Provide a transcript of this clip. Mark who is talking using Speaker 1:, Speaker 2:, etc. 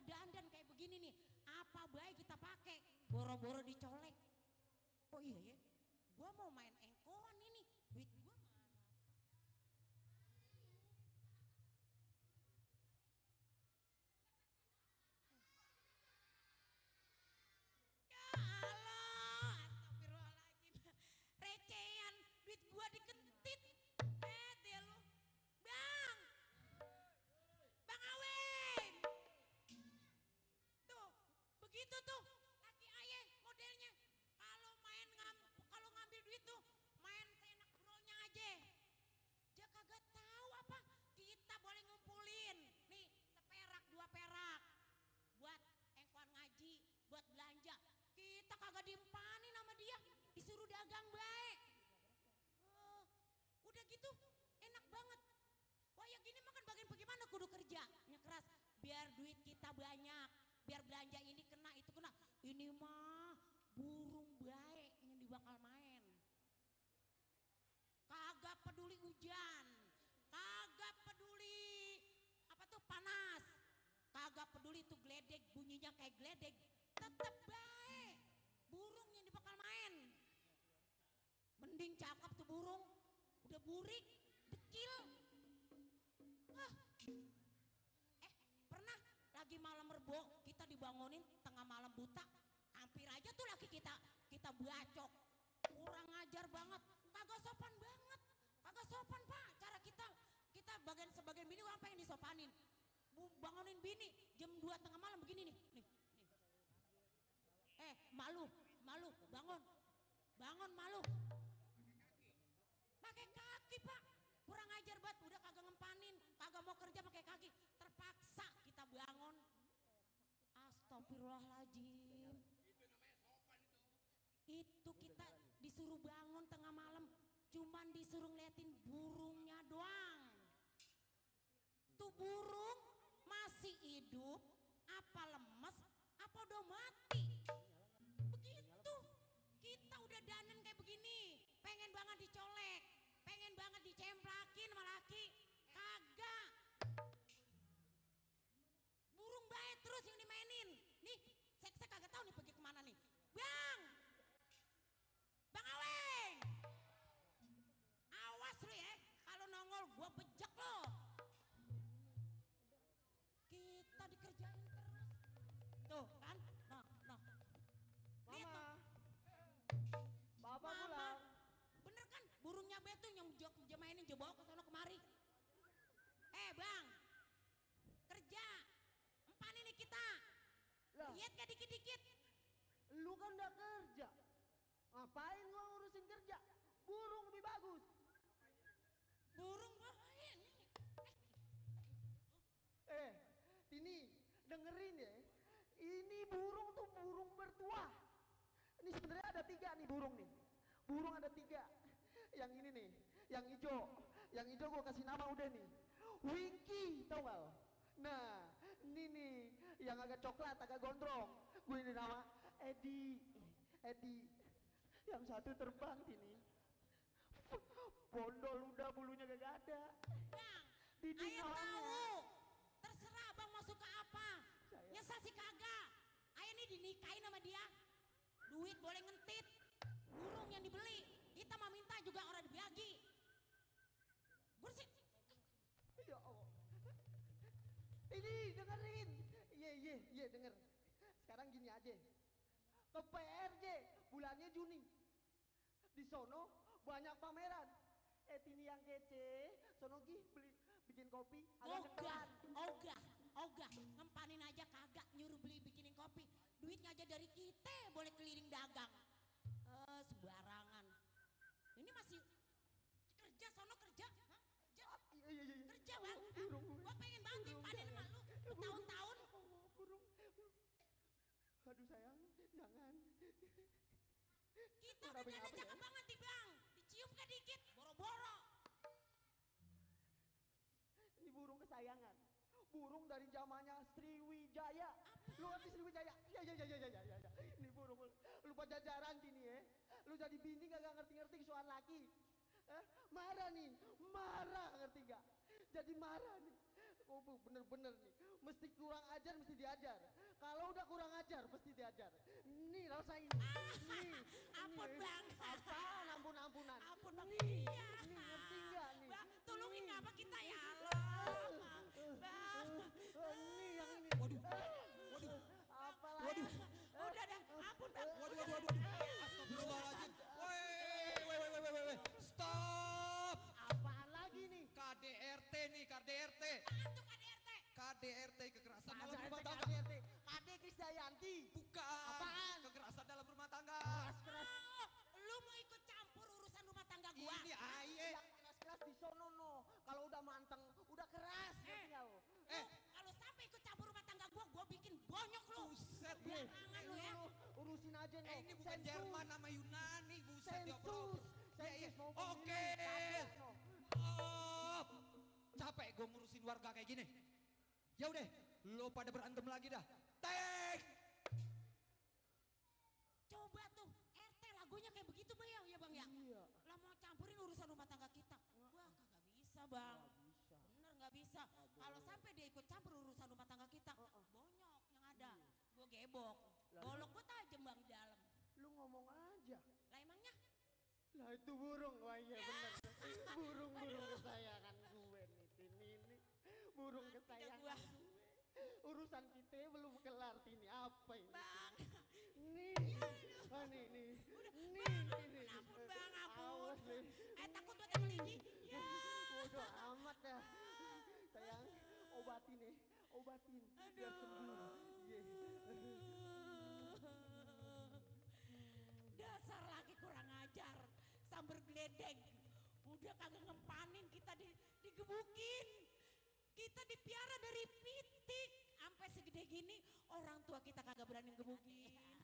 Speaker 1: dandan kayak begini nih, apa baik kita pakai, boro-boro dicolek. Oh iya ya, gua mau main engkoan ini, duit gua mana? Ya Allah, astagfirullahaladzim, recehan, duit gua dikentit. Deh lu, bang, bang Aweng, tuh, begitu tuh, laki ayah modelnya. Kalau kalau ngambil duit tuh, main seenak bronya aja. Dia kagak tahu apa, kita boleh ngumpulin, nih seperak dua perak, buat engkuan ngaji, buat belanja. Kita kagak diempanin sama dia, disuruh dagang baik. Udah gitu enak banget. Wah ya gini makan bagian bagaimana kudu kerja keras biar duit kita banyak, biar belanja ini kena itu kena. Ini mah burung baik yang dibakal main. Kagak peduli hujan, kagak peduli apa tuh panas, kagak peduli tuh geledek bunyinya kayak geledek, tetep baik. Burung yang dibakal main. Mending cakep tuh burung, udah burik, dekil. Pernah lagi malam rebo kita dibangunin tengah malam buta, hampir aja tuh laki kita bacok. Kurang ajar banget, kagak sopan banget, kagak sopan pak. Cara kita sebagian bini apa yang disopanin? Bangunin bini jam 2 tengah malam begini nih. Malu, bangun malu. Pakai kaki pak, kurang ajar banget, udah kagak ngempanin, kagak mau kerja pakai kaki, terpaksa kita bangun. Astagfirullahaladzim.
Speaker 2: Itu namanya sopan itu.
Speaker 1: Itu kita disuruh bangun tengah malam, cuman disuruh ngeliatin burungnya doang. Tuh burung masih hidup, apa lemes, apa udah mati. Begitu, kita udah danen kayak begini, pengen banget dicolek, pengen banget dicemplakin sama laki, kagak. Burung baik terus yang dimainin. Nih, saya kagak tahu nih pergi kemana nih. Bang Aweng, awas lu ya, kalau nongol gua bejek lo. Kita dikerjain terus. Tuh kan, nah. Lihat tuh.
Speaker 3: Bapak
Speaker 1: Mama,
Speaker 3: pulang.
Speaker 1: bener kan burungnya betul yang mainin bawa ke sono kemari. Bang, kerja, empan ini kita.
Speaker 3: Lah.
Speaker 1: Lihat gak dikit-dikit.
Speaker 3: Lu kan udah kerja. Ngapain gua ngurusin kerja? Burung lebih bagus.
Speaker 1: Burung lain.
Speaker 3: Tini, dengerin ya. Ini burung tuh burung bertuah. Ini sebenarnya ada 3 nih burung nih. Burung ada 3. Yang ini nih, yang hijau. Yang hijau gua kasih nama udah nih. Winky, tau gak lo? Nah, ini nih yang agak coklat, agak gondrong. Gue ini nama Edi. Yang satu terbang ini. Bondol udah bulunya gak ada.
Speaker 1: Bang,
Speaker 3: Didi
Speaker 1: ayah
Speaker 3: namanya.
Speaker 1: tahu. Terserah bang mau suka apa.
Speaker 3: Saya.
Speaker 1: Nyesal sih kagak. Ayah nih dinikahin sama dia. Duit boleh ngentit. Burung yang dibeli. Kita mau minta juga orang dibagi. Gursit.
Speaker 3: Ya Allah. Ini dengerin. Iya denger. Sekarang gini aja. Ke PRJ bulannya Juni. Di sono banyak pameran. Tini yang kece, sono beli bikin kopi.
Speaker 1: Ogah, ngempanin aja kagak nyuruh beli bikinin kopi. Duitnya aja dari kita boleh keliling dagang. Sembarangan. Ini masih kerja sono kerja. Hah?
Speaker 3: Iya.
Speaker 1: Kerja bang. Gua pengen banget ngempanin sama lu bertahun-tahun.
Speaker 3: Burung. Aduh sayang, jangan.
Speaker 1: Kita udah ada cakep banget nih bang. Dicium gak dikit, boro-boro.
Speaker 3: Ini burung kesayangan. Burung dari zamannya Sriwijaya. Lu ngerti Sriwijaya? Iya. Ini burung lu pajajaran gini ya. Lu jadi bini gak ngerti-ngerti soal laki. Marah ngerti gak? Jadi marah nih. Oh bener-bener nih, mesti kurang ajar ajar mesti diajar. Kalau udah kurang ajar mesti diajar. Nih rasain. Nih.
Speaker 1: Ampun
Speaker 3: nih.
Speaker 1: bang.
Speaker 3: Apaan ampun-ampunan?
Speaker 1: Ampun bang.
Speaker 3: Nih.
Speaker 1: Iya.
Speaker 3: Nih ngerti nggak nih?
Speaker 1: Bang, tolongin apa kita ya Allah. Bang.
Speaker 3: Nih yang ini.
Speaker 2: Waduh.
Speaker 3: Apalagi?
Speaker 1: Udah dah, ampun bang.
Speaker 2: Waduh. Astagfirullahaladzim. Woi. Stop.
Speaker 3: Apaan lagi nih?
Speaker 2: KDRT nih, KDRT.
Speaker 1: Apaan tuh KDRT?
Speaker 2: KDRT, kekerasan dalam rumah
Speaker 3: KDRT,
Speaker 2: tangga.
Speaker 3: KDRT. KD Krisdayanti.
Speaker 2: Bukan.
Speaker 3: Apaan?
Speaker 2: Kekerasan dalam rumah tangga.
Speaker 3: Keras.
Speaker 1: Oh, lu mau ikut campur urusan rumah tangga gua?
Speaker 2: Ini aye.
Speaker 3: Yang keras-keras di sono no. Kalau udah manteng, udah keras. Ngerti nggak lo?
Speaker 2: Eh.
Speaker 1: Kalau sampai ikut campur rumah tangga gua bikin bonyok lu.
Speaker 2: Buset.
Speaker 1: Belakangan lu ya.
Speaker 3: Urusin aja no.
Speaker 2: Ini bukan
Speaker 3: Sensus.
Speaker 2: Jerman nama Yunani. Buset ya bro.
Speaker 3: Sensus.
Speaker 2: Iya.
Speaker 3: Sensus mau
Speaker 2: Oke.
Speaker 3: pemilu. Tabrak, no.
Speaker 2: Stop. Capek gue ngurusin warga kayak gini. Ya udah, lo pada berantem lagi dah. Tek.
Speaker 1: Coba tuh RT lagunya kayak begitu bang ya bang ya.
Speaker 3: Iya.
Speaker 1: Lah mau campurin urusan rumah tangga kita. Wah kagak bisa bang.
Speaker 3: Bisa.
Speaker 1: Bener nggak bisa. Kalau sampai dia ikut campur urusan rumah tangga kita, bonyok yang ada. Gua gebok. Golok gua tajam bang di dalam.
Speaker 3: Lu ngomong aja.
Speaker 1: Lah emangnya?
Speaker 3: Lah itu burung. Wah iya bener. Burung kesayangan gue nih. Ini. Burung kesayangan
Speaker 1: gua.
Speaker 3: gue. Urusan kita belum kelar Tini. Apa ini?
Speaker 1: Bang.
Speaker 3: Nih. Ah, nih. Nih.
Speaker 1: Ampun bang, ampun.
Speaker 3: Awas nih.
Speaker 1: Takut buat yang lidi. Ya.
Speaker 3: Bodoh amat ya. Sayang, obatin nih. Obatin. Biar sembuh. Iya.
Speaker 1: Dasar laki kurang ajar. Sambar geledek. Udah kagak ngempanin kita digebukin. Kita dipiara dari pitik. Sampai segede gini orang tua kita kagak berani gebukin.